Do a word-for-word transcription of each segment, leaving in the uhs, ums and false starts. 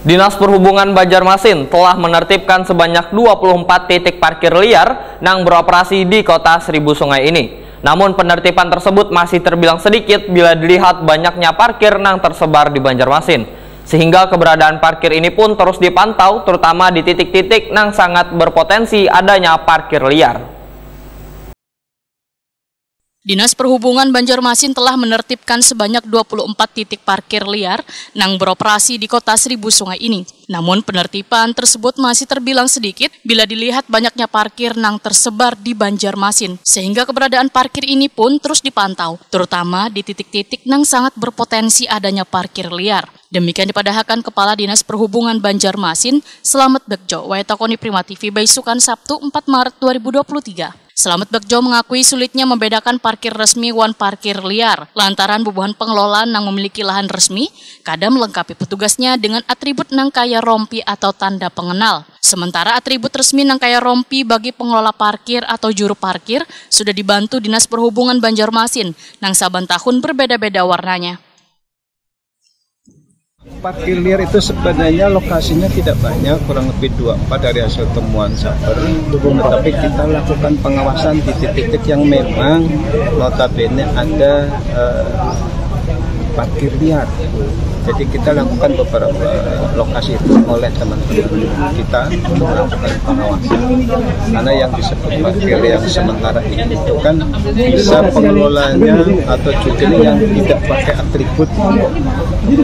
Dinas Perhubungan Banjarmasin telah menertibkan sebanyak dua puluh empat titik parkir liar nang beroperasi di Kota Seribu Sungai ini. Namun, penertiban tersebut masih terbilang sedikit bila dilihat banyaknya parkir nang tersebar di Banjarmasin. Sehingga keberadaan parkir ini pun terus dipantau, terutama di titik-titik nang sangat berpotensi adanya parkir liar. Dinas Perhubungan Banjarmasin telah menertibkan sebanyak dua puluh empat titik parkir liar nang beroperasi di Kota Seribu Sungai ini. Namun, penertiban tersebut masih terbilang sedikit bila dilihat banyaknya parkir nang tersebar di Banjarmasin, sehingga keberadaan parkir ini pun terus dipantau, terutama di titik-titik nang sangat berpotensi adanya parkir liar. Demikian dipadahakan Kepala Dinas Perhubungan Banjarmasin, Selamat Begjo, Waitokoni Prima T V, Baisukan, Sabtu, empat Maret dua ribu dua puluh tiga. Selamat Begjo mengakui sulitnya membedakan parkir resmi wan parkir liar, lantaran bubuhan pengelola nang memiliki lahan resmi kada melengkapi petugasnya dengan atribut nang kaya rompi atau tanda pengenal. Sementara atribut resmi nang kaya rompi bagi pengelola parkir atau juru parkir sudah dibantu Dinas Perhubungan Banjarmasin nang saban tahun berbeda-beda warnanya. Parkir liar itu sebenarnya lokasinya tidak banyak, kurang lebih dua empat dari hasil temuan saber. Tetapi kita lakukan pengawasan di titik-titik yang memang notabene ada eh, parkir liar. Jadi kita lakukan beberapa lokasi itu oleh teman-teman kita untuk melakukan pengawasan. Karena yang disebut parkir yang sementara ini itu kan bisa pengelolanya atau jukir yang tidak pakai atribut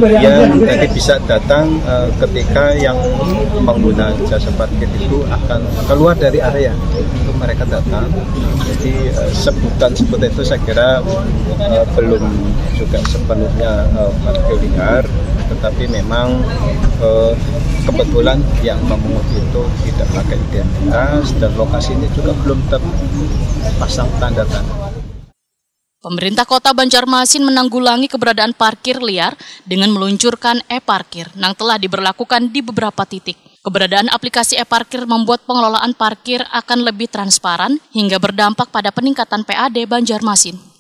yang tadi bisa datang eh, ketika yang pengguna jasa parkir itu akan keluar dari area itu, mereka datang. Jadi eh, sebutan-sebutan itu saya kira eh, belum juga sepenuhnya eh, parkir liar, tetapi memang eh, kebetulan yang memungut itu tidak pakai identitas dan lokasinya juga belum terpasang tanda-tanda. Pemerintah Kota Banjarmasin menanggulangi keberadaan parkir liar dengan meluncurkan e-parkir yang telah diberlakukan di beberapa titik. Keberadaan aplikasi e-parkir membuat pengelolaan parkir akan lebih transparan hingga berdampak pada peningkatan P A D Banjarmasin.